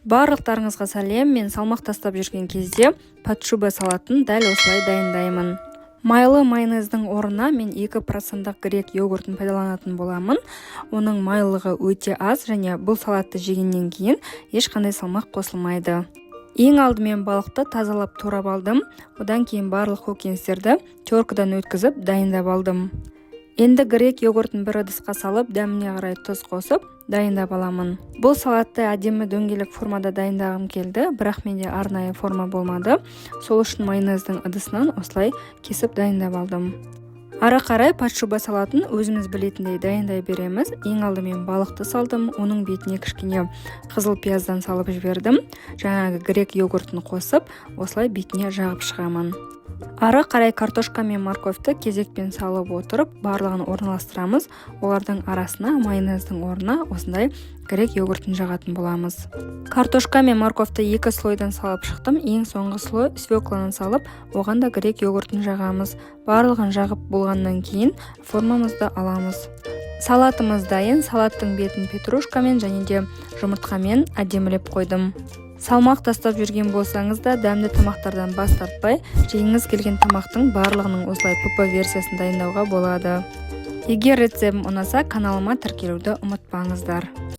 Барлықтарыңызға сәлем! Мен салмақ тастап жүрген кезде под шуба салатын дәл осылай дайындаймын. Майлы майонездің орнына мен 2 проценттық грек йогуртын пайдаланатын боламын. Оның майлылығы өте аз және бұл салатты жегеннен кейін ешқандай салмақ қосылмайды. Ең алдымен балықты тазалап, турап алдым. Одан кейін барлық көкөністерді теркадан өткізіп, дайындап алдым. Енді грек йогуртын бір ыдысқа салып, дәміне қарай тұз қосып, дайындап аламын. Бұл салатты әдемі дөңгелек формада дайындағым келді, бірақ менде арнайы форма болмады. Сол үшін майонездің ыдысынан осылай кесіп, дайындап алдым. Ары қарай под шуба салатын өзіміз білетіндей дайындай береміз. Ең алдымен балықты салдым, оның бетіне кішкене қызыл пияздан салып жібердім. Жаңағы грек йогуртын қосып, осылай бетіне жағып шығамын. Ары қарай картошка мен морковьті кезекпен салып отырып, барлығын орналастырамыз. Олардың арасына майонездің орнына осындай грек йогуртын жағатын боламыз. Картошка мен морковьті екі слойдан салып шықтым. Ең соңғы слой свекланы салып, оған да грек йогуртын жағамыз. Барлығын жағып болғаннан кейін формамызды аламыз. Салатымыз дайын. Салаттың бетін петрушкамен және де жұмыртқамен әдемілеп қойдым. Салмақ тастап жүрген болсаңыз да, дәмді тамақтардан бас тартпай, жегіңіз келген тамақтың барлығының осылай ПП версиясын дайындауға болады. Егер рецептім ұнаса, каналыма тіркелуді ұмытпаңыздар.